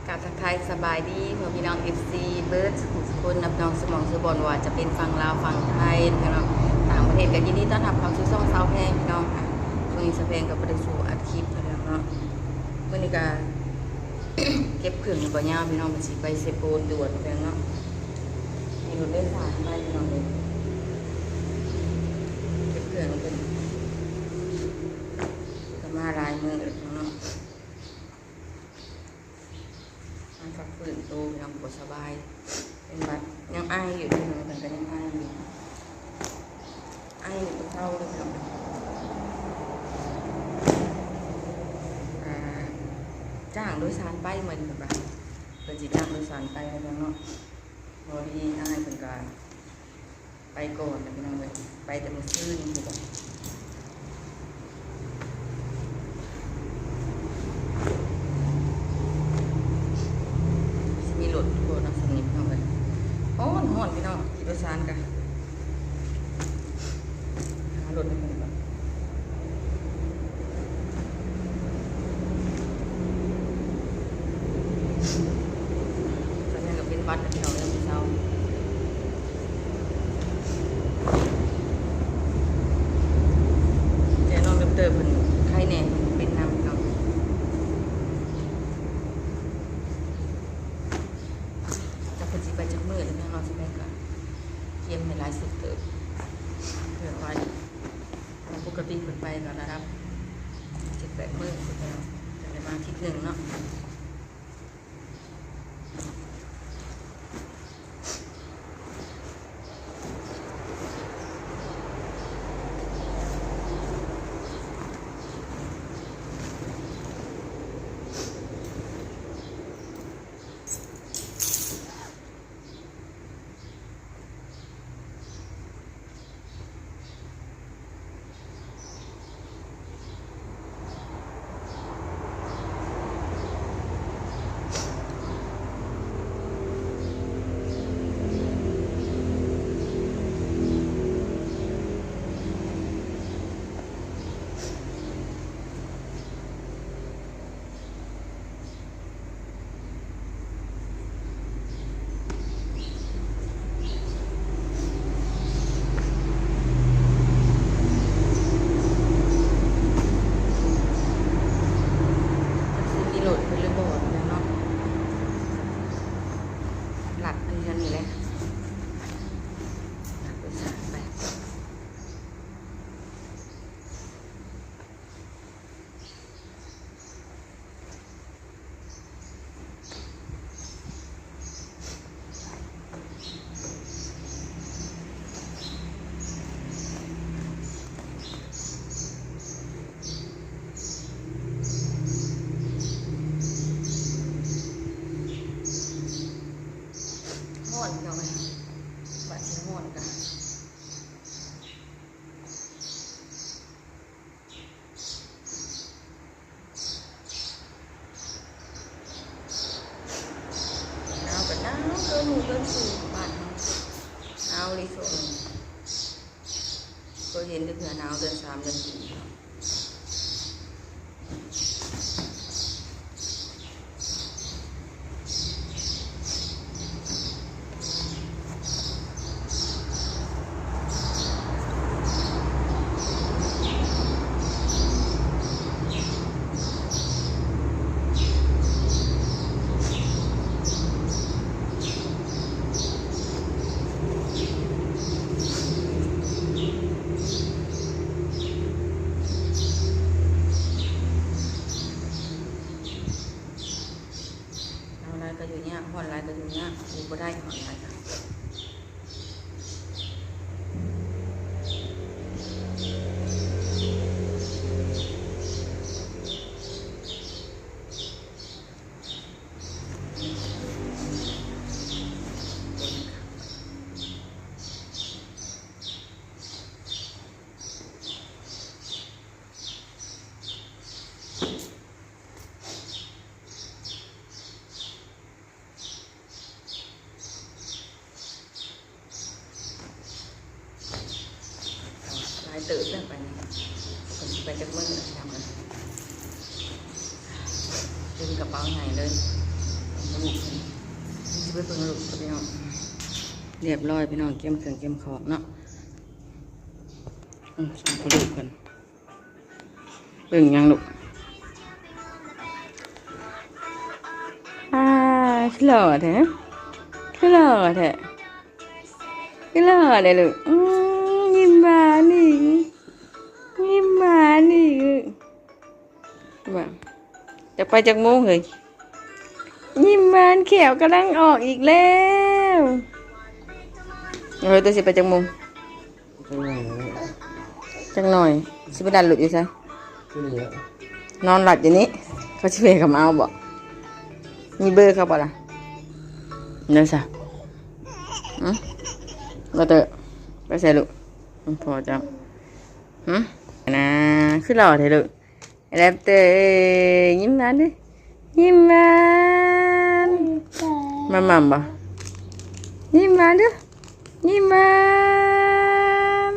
ກາບທັກທາຍສະບາຍດີພໍ່ພີ່ນ້ອງ ເອັຟຊີ ເບິດທຸກຄົນນະ ພີ່ນ້ອງສະໝອງສະບອນ ວ່າຈະເປັນຝັ່ງລາວຝັ່ງໄທເນາະ ຕ່າງປະເທດ ກໍຍິນດີຕ້ອນຮັບເຂົ້າສູ່ຊ່ອງສາວແພງ ພີ່ນ້ອງ. ອ່ະ ຊ່ວງນີ້ສາວແພງກໍບໍ່ໄດ້ສູ່ອັດຄລິບເນາະ ມື້ນີ້ກໍເກັບເຄື່ອງກໍຍາວ ພີ່ນ້ອງ ມັນຊິໄປເຊໂປນດ່ວນເນາະ ມີລົດໂດຍສານໄປ ພີ່ນ້ອງເອີຍ ເກັບເຄື່ອງເພິ່ນ ກໍມາຫຼາຍມື້ແລ້ວເນາະ. ມາພັກຟື້ນໂຕ ພີ່ນ້ອງ ບໍ່ສະບາຍ ເປັນຫວັດ ຍັງໄອຢູ່ເດ້ ເພິ່ນກໍຍັງໄອຢູ່ ໄອຢູ່ບໍ່ເຊົາເລີຍ ພີ່ນ້ອງ. ອ່າ ຈ້າງໂດຍສານໄປ ເພິ່ນວ່າ ເພິ່ນຊິຈ້າງໂດຍສານໄປ ພີ່ນ້ອງເນາະ ພໍດີອ້າຍເພິ່ນກໍ ໄປກ່ອນນະ ພີ່ນ້ອງເອີຍ ໄປແຕ່ມື້ຊືນພຸ້ນ ຊິມີລົດໂພດເນາະ ຊ່ວງນີ້ ພີ່ນ້ອງເອີຍ ຮ້ອນໆ ພີ່ນ້ອງ ຂີ່ໂດຍສານກະ ຫາລົດໃຫ້ເພິ່ນກ່ອນ. ສ່ວນໃຫຍ່ກໍເປັນຫວັດແຫຼະ ພີ່ນ້ອງເອີຍ ເຊົາ ແຕ່ນ້ອງເຕີບເພິ່ນໄຄແດ່ ເພິ່ນເປັນນຳເນາະ ຈັກເພິ່ນຊິໄປຈັກມື້ແລ້ວເນາະ ຊິໄປກໍກຽມໃຫ້ຫຼາຍສຸດເຕີບ ເພື່ອໄວ້ ປົກກະຕິເພິ່ນໄປກໍລະດັບເຈັດແປດມື້ ເພິ່ນກໍໄດ້ມາທິດໜຶ່ງເນາະ. ມັນຊິມີລົດເພິ່ນຫຼືບໍ່ເນາະ ລັດເພິ່ນເທື່ອນີ້ແຫຼະ ລັດໂດຍສານໄປ. ຮ້ອນເນາະ ບັດຊິຮ້ອນກະ ໜາວກໍໜາວເກີນໝູ່ເກີນຄູ່ ບ້ານເຮົາໜາວເລີຍຊ່ວງນີ້ ເຄີຍເຫັນແຕ່ເທື່ອໜາວເດືອນສາມເດືອນສີ່ເນາະ. ໜາວຫຼາຍກໍຢູ່ຍາກ ຮ້ອນຫຼາຍກໍຢູ່ຍາກ ຢູ່ບໍ່ໄດ້ ຮ້ອນຫຼາຍກໍ. ຫຼາຍເຕີບແລ້ວໄປນີ້ ເພິ່ນຊິໄປຈັກມື້ລະ ພີ່ນ້ອງເອີຍ ເຕັມກະເປົາໃຫຍ່ເລີຍ. ຊິໄປເບິ່ງລູກກັບພີ່ນ້ອງ ຮຽບຮ້ອຍພີ່ນ້ອງ ກຽມເຄື່ອງກຽມຂອງເນາະ. ອືມ ສົ່ງພໍ່ລູກເພິ່ນ ເບິ່ງຫຍັງລູກ? ອ້າ ຄືຫຼໍ່ແທ້ ຄືຫຼໍ່ແທ້ ຄືຫຼໍ່ແທ້ລູກ. ອືມ ຍິ້ມຫວານອີກ ຍິ້ມຫວານອີກ. ວ່າ ຈະໄປຈັກໂມງເຮີ້ຍ? ຍິ້ມຫວານແຂ້ວກຳລັງອອກອີກແລ້ວ. ເຮີ້ຍ ໂຕຊິໄປຈັກໂມງ? ຈັກໜ່ອຍແລ້ວ ຈັກໜ່ອຍ ຊິໄປດັນລົດຢູ່ໃສ? ຢູ່ນີ້ແຫຼະ ນອນຫຼັບຢູ່ນີ້ ເຂົາຊິແວ່ເຂົ້າມາເອົາບໍ່? ມີເບີເຂົາບໍ່ລະ? ເດີຊະ ຫຶ? ບໍ່ເຕີ ໄປໃສລູກ? ພໍ່ເຈົ້າ ຫຶ? ນາ ຄືຫຼໍ່ແທ້ລູກ? ແຣັບເຕີ ຍິ້ມຫວານເດີ້ ຍິ້ມຫວານ. ມາມາບໍ່? ຍິ້ມຫວານເດີ້ ຍິ້ມຫວານ.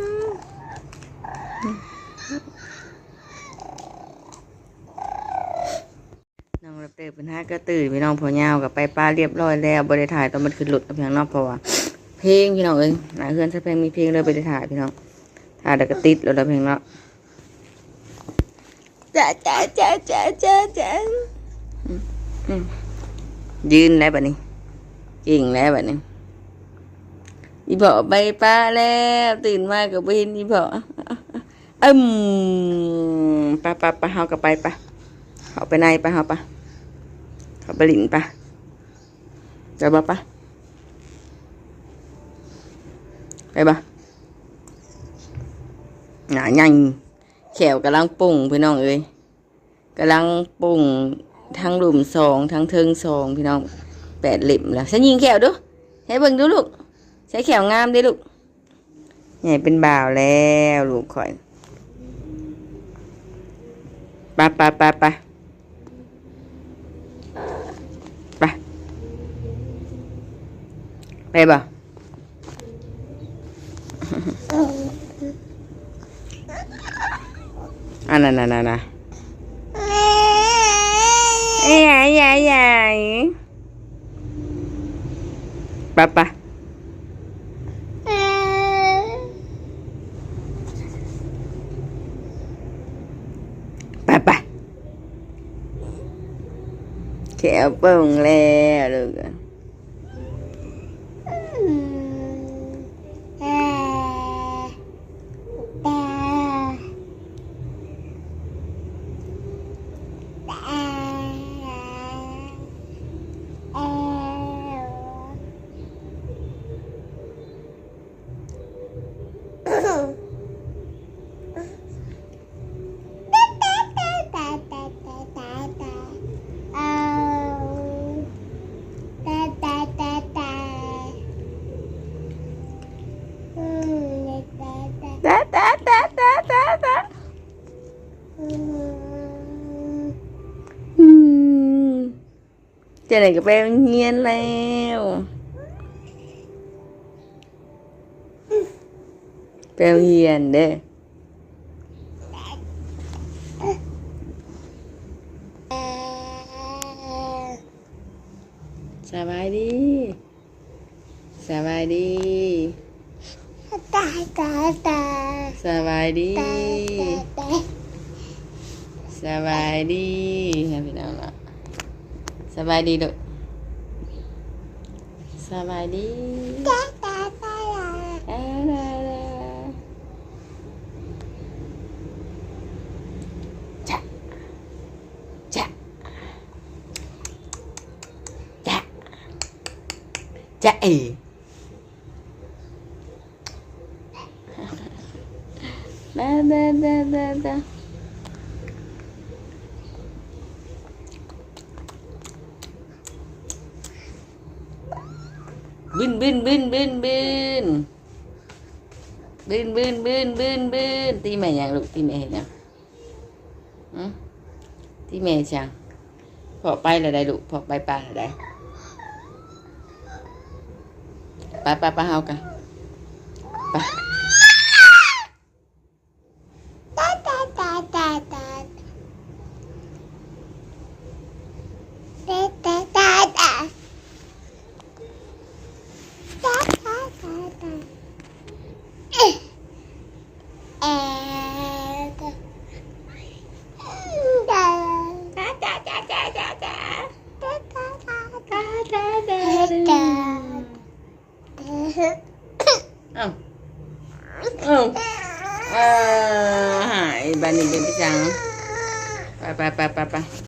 ນ້ອງແຣັບເຕີເພິ່ນຫາກະຕື່ນ ພີ່ນ້ອງ. ພໍ່ຍາວກໍໄປປະລຽບຮ້ອຍແລ້ວ ບໍ່ໄດ້ຖ່າຍຕອນມັນຂຶ້ນລົດນຳພີ່ນ້ອງເນາະ ເພາະວ່າເພງ ພີ່ນ້ອງເອີຍ. ໜ້າເຮືອນສາວແພງມີເພງ ເລີຍບໍ່ໄດ້ຖ່າຍ ພີ່ນ້ອງ. ຖ່າຍແລ້ວກໍຕິດໂລດລະເພງເນາະ. ຈະ ຈະ ຈະ ຈະ ຈະ ຈະ ອືມ ອືມ ຢືນແລ້ວບັດນີ້ ເກັ່ງແລ້ວບັດນີ້. ອີພໍ່ໄປປະແລ້ວ ຕື່ນມາກໍບໍ່ເຫັນອີພໍ່. ອາ ອາ ອາ ອາ ອືມ ປະ ປະ ປະ ເຮົາກໍໄປປະ ເຂົ້າໄປໃນປະ ເຮົາປະ ເຂົ້າໄປຫຼິ້ນປະ. ຈະບໍ່ປະ ໄປບໍ່? ໜ້າໃຫຍ່ ແຂ້ວກຳລັງປົ່ງ ພີ່ນ້ອງເອີຍ ກຳລັງປົ່ງ ທັງລຸ່ມສອງ ທັງເທິງສອງ ພີ່ນ້ອງ. ແປດເຫຼັ້ມແລ້ວ ໃສ່ຍິງແຂ້ວດູ ໃຫ້ເບິ່ງດູລູກ ໃສ່ແຂ້ວງາມເດ້ລູກ. ໃຫຍ່ເປັນບ່າວແລ້ວລູກຂ້ອຍ. ໄປ ໄປ ໄປ ໄປ ໄປ ໄປບໍ່? ອັນນັ້ນ ອັນນັ້ນ ອັນນັ້ນ ເອີຍ ເອີຍ ເອີຍ ເອີຍ. ໄປ ໄປ ໄປ ໄປ. ແຂ້ວປົ່ງແລ້ວລູກ. ຕາ ຕາ ຕາ ຕາ ຕາ ຕາ. ອືມ ຈັ່ງໃດກໍໄປໂຮງຮຽນແລ້ວ ໄປໂຮງຮຽນເດີ້. ສະບາຍດີ ສະບາຍດີ ສະບາຍດີ ສະບາຍດີ ພີ່ນ້ອງເນາະ. ສະບາຍດີລູກ ສະບາຍດີ ເອີ ຈະ ຈະ ຈະ ຈະເອ. ບຶນ ບຶນ ບຶນ ບຶນ ບຶນ ບຶນ ບຶນ ບຶນ ບຶນ ບຶນ. ຕີແມ່ຫຍັງລູກ? ຕີແມ່ເຮັດຫຍັງ? ຫຶ? ຕີແມ່ຫຍັງ? ພໍ່ໄປແລ້ວໃດ໋ລູກ ພໍ່ໄປປະແລ້ວໃດ໋. ໄປ ໄປ ໄປ ເຮົາກະ ໄປ. ເອົ້າ ເອົ້າ ເອີ ຫາຍ ບາດນີ້ເປັນໄປຈັ່ງ ໄປ ໄປ ໄປ ໄປ ໄປ.